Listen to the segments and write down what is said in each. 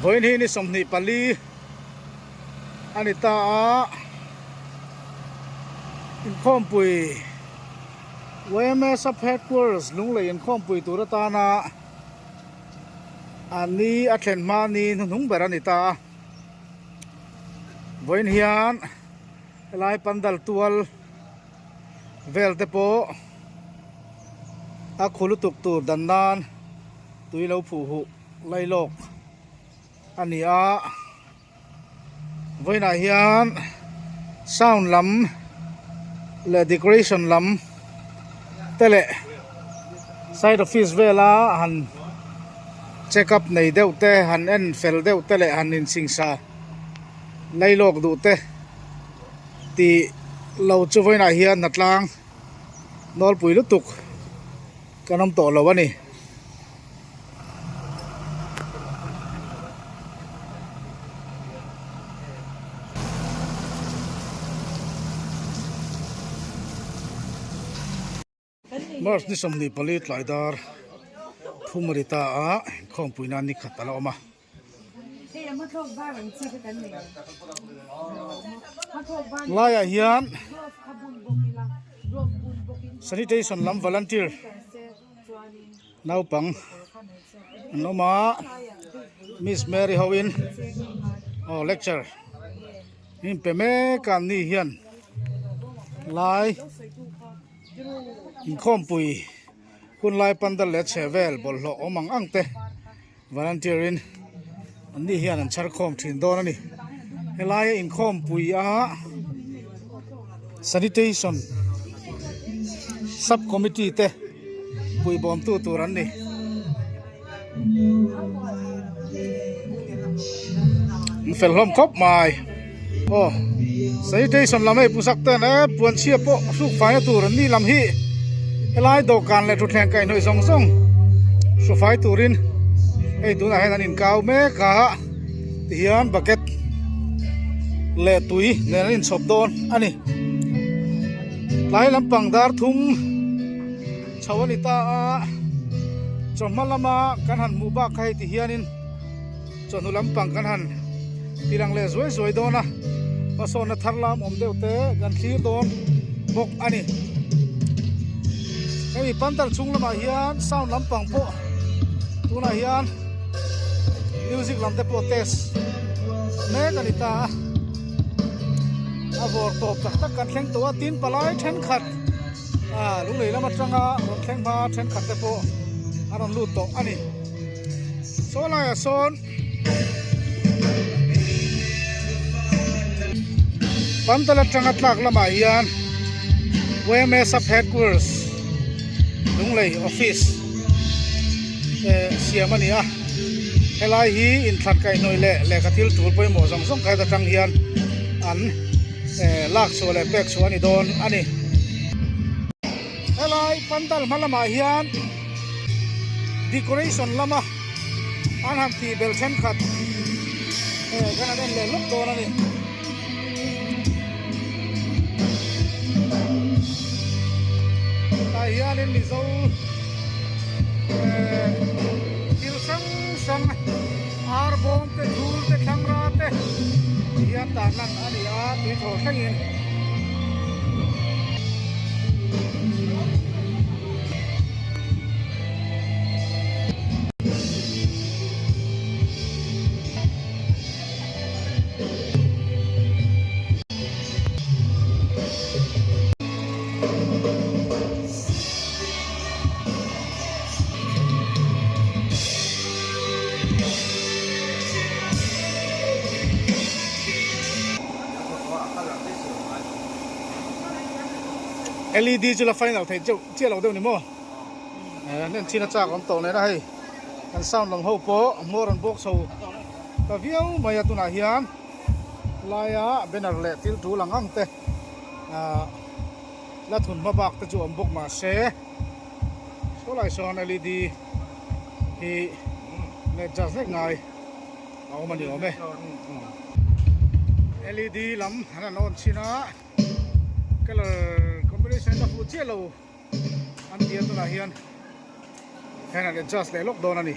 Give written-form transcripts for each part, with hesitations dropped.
Vawiin hi ni 24 a ni ta a, inkhawmpui yma sub headquarters Lunglei inkhawmpui tur atana a ni a thlen hma ni hnuhnung ber a ni ta a, vawiin hian helai pandal tual vel te pawh a khu lutuk tur dan nan tui lo phuh huh lai lawk a ni a vawiinah hian sound lam leh decoration lam te leh side office vela han check up nei deuh te han en fel deuh te leh han insingsa lai lawk duh te. Tih lo chu vawiinah hian hnatlang nawlpui lutuk kan awm tawh lo a ni. March ni 24 tlai dar thum a ri ta a, inkhawmpui nan ni khat a la awm a. Laiah hian sanitation lam volunteer naupang an awm a, Miss Mary hoin aw lecture min pe mek a an ni hian lai inkhawmpui hun lai pandal leh chheh vel bawlhhlawh awm ang ang te volunteer in an ni hian an chhar khawm thin dawn a ni helaia inkhawmpui a sanitation sub committee te puibawmtu tur an ni. An fel hlawm khawp mai aw sanitation lam hei pusak ten e puan chhia pawh hruk faina tur an ni lam hi helai dawhkan leh thutthleng kaihhnawih zawng zawng hru fai turin hei tunah hian an inkau mek a tihian bucket leh tui nen an inchhawp dawn a ni tlai lampang dar thum. Chho a ni ta a, chawhma lama kan han hmuh bak kha hei ti hianin chawhnu lampang kan han ti lang leh zuai zuai dawn a, hmasawnna thar lam awm deuh te kan thlir dawn bawk a ni. Hemi pandal chhung lamah hian sound lampang pawh tunah hian music lam te pawh test mek a ni ta a, a vawr tawp tak tak kan thleng tawh a, tin palai thenkhat. Ah lunglei lam atanga rawn thleng hma thenkhat te pawh a rawn lut tawh a ni. Saw laiah sawn Pandal atanga tlak lamah hian yma sub headquarters Lunglei office eh siam a ni a. Helai hi inthlan kaihhnawih leh lehkha thil tul pawimawh zawng zawng khat atang hian an eh lak chhuah leh pek chhuah a ni dawn a ni. Helai pandal hma lamah hian decoration lama an han tih bel thenkhat eh kan han en leh lawk dawn a ni. Tah hianin Mizo eh thil hrang hrang ar bawm te thul te thlangra te ti hian tan lan a ni a tui thaw thlengin. LED chu la final thei cheu chiah lo deuh ni maw eh an en chin a chak awm tawh nen a hei kan sound lam ho pawh hmawr an bawk chho ta viau mai a tunah hian laia banner leh thil tul ang ang te ah la thun hma bak te chu awm bawk mah se saw lai sawn led hi net jar hlek ngai a awm a ni awm e led lam an han on chhin a colour combination la fuh chiah lo an ti a tunah hian hian an adjust leh lawk dawn a ni.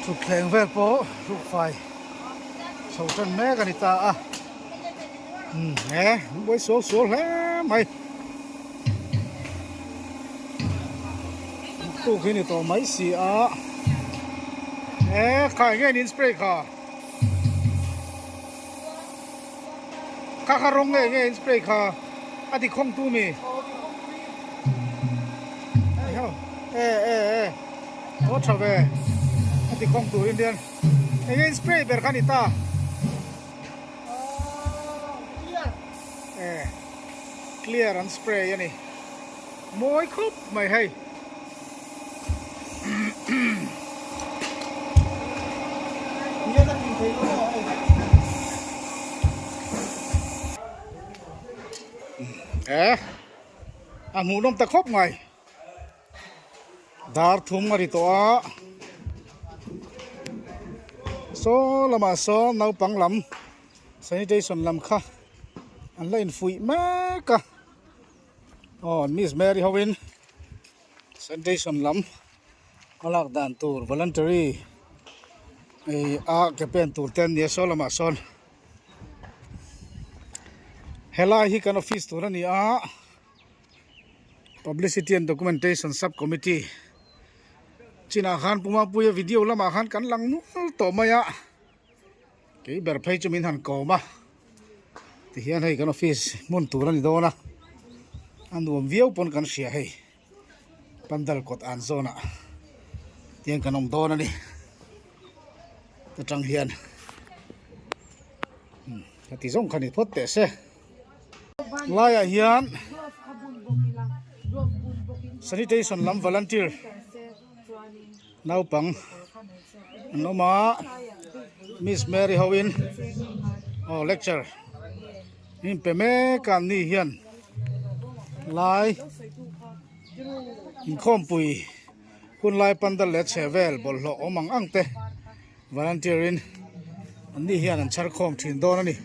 Thutthleng vel pawh hrukfai chho tan mek a ni ta a umm he an buai sual sual hle mai tuk hi ni tawh mai si a he khai nge niin spray kha kha kha rawng nge nge in spray kha a ti khawng tu mi e e e aw tha ve a ti khawng turin hian eng nge in spray ber kha ni ta e clear an spray a ni mawi khawp mai hei. Eh a hmuh nawm ta khawp mai dar thum a ri tawh a saw lamah sawn naupang lam sanitation lam kha an la infuih mek a. Aw Miss Mary ho in sanitation lam a lak dan tur voluntary ih a ke pen tur te an nia saw lamah sawn helai hi kan office tur a ni a publicity and documentation sub committee chinah khan Pu Mapuia video lamah khan kan lang nual tawh mai a. Kei ber phei chu min han kawm a tihian hei kan office hmun tur a ni dawn a a nuam viau pawn kan hria hei pandal kawt an zawnah tiang kan awm dawn a ni atang hian heti zawng kha ni phawt teh se laiah hian sanitation lam volunteer Naupang an awm a Miss Mary ho in aw lecture in pe mek a an ni hian lai inkhawmpui hun lai pandal leh chhe vel bawlhhlawh awm ang ang te volunteer in an ni hian an chhar khawm thin dawn a ni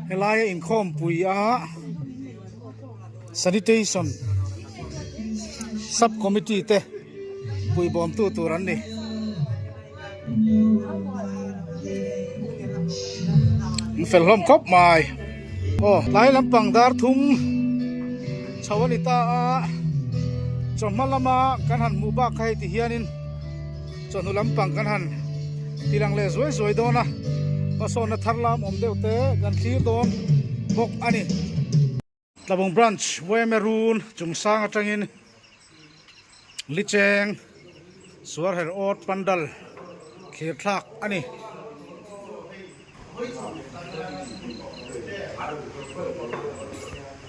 helaia inkhawmpui a sanitation sub committee te puibawm tu tur an ni. An fel hlawm khawp mai aw tlai lampang dar thum chho a ni ta a chawhma lama kan han hmuh bak kha hei ti hianin chawhnu lampang kan han ti lang leh zuai zuai dawn a hmasawnna thar lam awm deuh te kan thlir dawn bawk a ni. Tlabung branch Weme run chung sang atangin Licheng Suarher awt pandal thlir thlak a ni.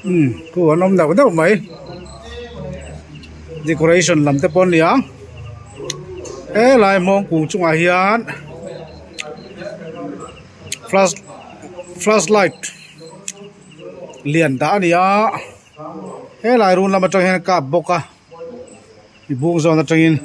Umm khu an awm deuh deuh mai decoration lam te pawh an ni ang helai hmawng kung chungah hian flash flash light lian dah a ni a helai run lam atang hian a kap bawk a mibung zawn atangin.